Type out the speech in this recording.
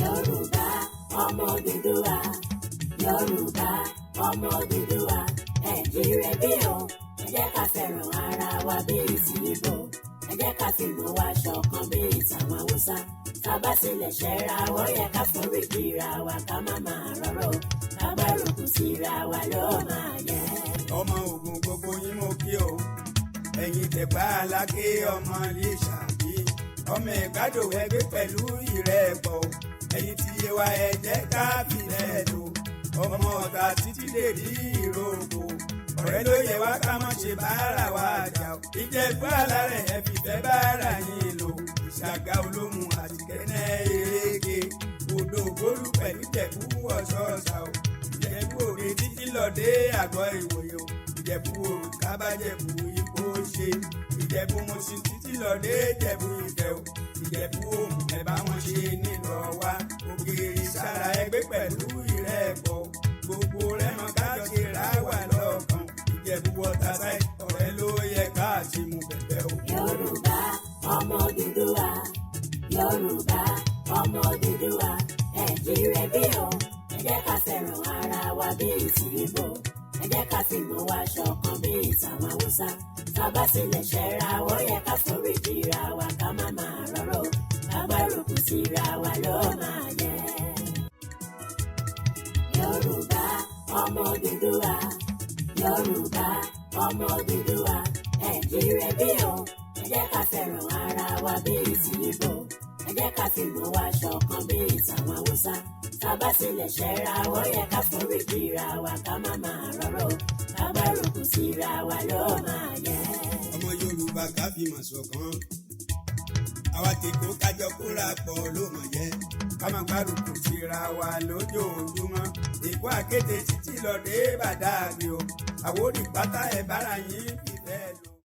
Yorùbá ọmọ Odùduwà, Yorùbá ọmọ Odùduwà, ẹ jíire bí o. Ẹ jẹ́ ká fẹ́ràn ara wa bíi ti Ìgbò. Ẹ jẹ́ ká fìmọ̀ wa ṣọ̀kan bíi tàwọn Haúsá. Tá bá tilẹ̀ ṣẹ̀ra, ó yẹ ká foríjì ra wa, ká má máa rọ́rọ́, ká gbárùkù síra wa ló máa yẹ. Ọmọ Ògùn, gbogbo yín mo kí o. Ẹ̀yin tẹ̀gbá Aláké, ọmọ Lísàbí, ọmọ Ìgbàdo, ẹgbẹ́ pẹ̀lú ìrẹ́pọ̀. Ẹ̀yin tí yé wa, ẹ jẹ́ ká filẹ̀ lò. Ọmọ Ọ̀tà títí dèdí ìrókò, ọ̀rẹ́ ló yẹ wá, ká má ṣe bára wa jà o. Ìjẹ̀bú Alárẹ̀, ẹ fìfẹ́ bára yín lò. Ìṣàgà, Olómù àti Kẹ́nẹ́ Eréke, Odò Ògbólú pẹ̀lú Ìjẹ̀bú Ọ̀ṣọ́ọ̀ṣà o. Ìjẹ̀bú Òde títí lọ dé Àgọ́ Ìwòye o. Ìjẹ̀bú Òru, kábàjẹ̀bú Ipò ṣe. Ìjẹ̀bú Mùṣín títí lọ dé Ìjẹ̀bú Ifẹ̀ o. Ìjẹ̀bú Òmù, ẹ bá wọn ṣe nílò wa. Ògèrè Ìsàrà, ẹgbẹ́ pẹ̀lú ìrẹ́pọ̀. Gbogbo Rẹ́mọ, kájọ ṣe ra wà lọ́kàn. Ìjẹ̀bú Waterside, ọ̀rẹ́ ló yẹ ká ṣe mú bẹ̀bẹ̀ o. Yorùbá ọmọ Odùduwà, Yorùbá ọmọ Odùduwà, ẹ jíire bí o. Ẹ jẹ́ ká fẹ́ràn ara wa bíi ti Ìgbò. Ẹ jẹ́ ká fìmọ̀ wa ṣọ̀kan bíi tàwọn Haúsá. Tá bá tilẹ̀ ṣẹ̀ra, ó yẹ ká foríjì ra wa, ká má máa rọ́rọ́, ká gbárùkù síra wa ló máa yẹ. Yorùbá ọmọ Odùduwà, Yorùbá ọmọ Odùduwà, ẹ jíire bí o. Ẹ jẹ́ ká fẹ́ràn ara wa bíi ti Ìgbò. Ẹ jẹ́ ká fìmọ̀ wa ṣọ̀kan bíi tàwọn Haúsá. Tá bá tilẹ̀ ṣẹ̀ra, ó yẹ ká foríjì ra wa, ká má máa rọ́rọ́, ká gbárùkù síra wa ló máa yẹ. Ọmọ Yorùbá, ká fìmọ̀ ṣọ̀kan. Àwa tèkó, kájọ kóra pọ̀ ló mọ̀ yẹ, ká máa gbárùkù síra wa lójoojúmọ́. Èkó Àkété títí lọ dé Bàdáàbí o. Àwórì pátá, ẹ̀ bára yín fìfẹ́ lò.